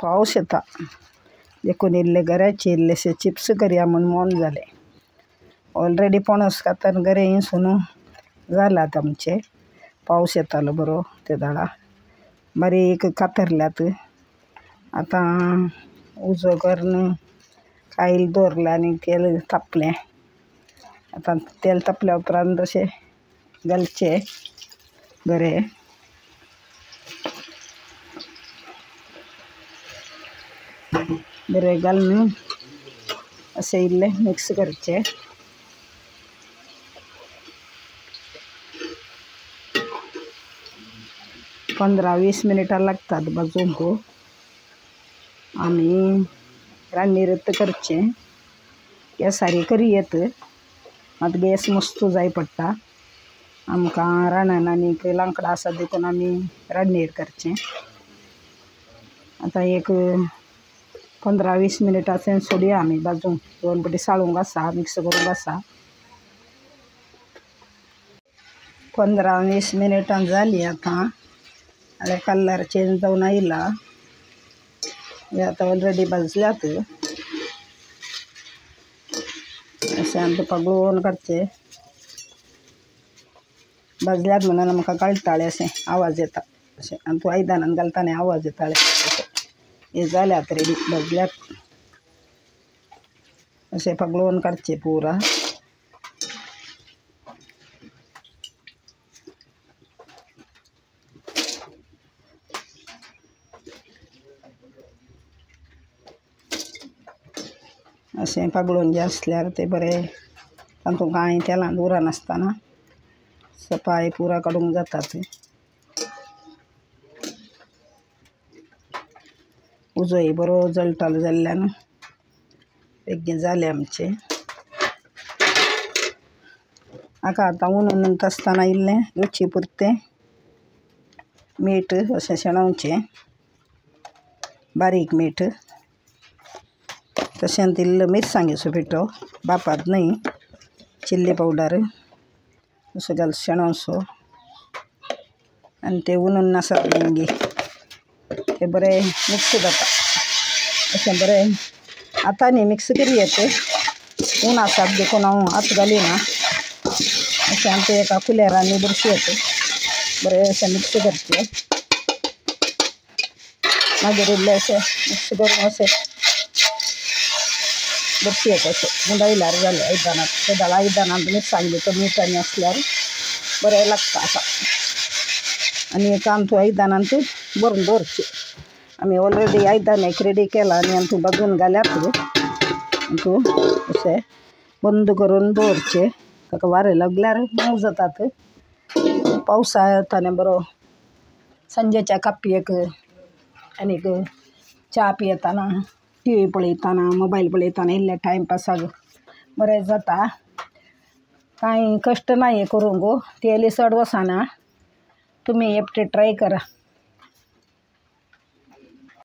पावस येता देखून इल्ले गऱ्याचे इल्लेशे चिप्स करया म्हूण मन जालें. ऑलरेडी पणस कातर गरे इंसून जालात आमचे. पावस येतालो बरो ते दाडा बारीक कातरल्यात. आतां उजो करून कायल दवरलें आनी तेल तापलें. आतां तेल तापल्या उपरांत अशें घालचें गरे. बरे घालून अशें इल्लें मिक्स करचें. 15-20 मिनटां लागतात भाजूंक. आमी रान्नीरत करचें, गॅसार करी येत मात गॅस मस्त जाय पडटा. आमकां रानान आनीक लांकडां आसा देखून आमी रान्नीर करचें. आतां एक 15-20 मिनटां सोडया आमी भाजूंक. दोन पटी साळूंक आसा, मिक्स करूंक आसा. 15-20 मिनटां जालीं आतां. आनी कलर चेंज जावन आयला. हे आतां ऑलरेडी भाजल्यात. अशें आमकां पगळोवन काडचें. भाजल्यात म्हणून आमकां कळटालें, अशें आवाज येता अशें. आनी तूं आयदनान घालता न्ही आवाज येताले अशें. हे जाल्यात रेडी, भाजल्यात. अशें पगळोवन काडचें पुरा. अशें पागळोवन जें आसल्यार तें बरें तातूंत कांय तेलान उरनासतना सपाय पुरा काडूंक जातात. उजोय बरो जळटालो जाल्ल्यान बेगीन जालें आमचें. हाका आतां हुनून आसतना इल्लें रुची पुरतें मीठ अशें शेणोवचें, बारीक मीठ. तशेंच इल्लो मिरसांगेचो पिठो, बापात न्हय, चिल्ली पावडर असो घाल शेणोवचो. आनी ते हुनून आसात मागीर ते बरें मिक्स जाता अशें बरें. आतां न्ही मिक्स करी येत, ऊन आसात देखून हांव हात घालिना. अशें आमी ते एका कुलेरांनी बुरशी येता बरें अशें मिक्स करचें. मागीर इल्लें अशें मिक्स करून अशें बुरशी येता अशें गुंडायल्यार जालें आयदनांत. ते दाळ आयदनांत मिरसांग भितर मीठ आनी आसल्यार बरें लागता आसा. आनी एक आमचो आयदनांत भरून दवरचें. आमी ऑलरेडी आयदन एक रेडी केलां आनी आमकां भाजून घाल्यात. तूं अशें बंद करून दवरचें. ताका वारें लागल्यार मोव जातात. पावसा येता न्ही बरो सांजेच्या कापयेक आनीक च्या पियेतना, टीव्ही पळयतना, मोबायल पळयतना इल्लें टायमपासाक बरें जाता. कांय कश्ट ना हें करूंक, तेल चड वचना. तुमी एकटे ट्राय करा.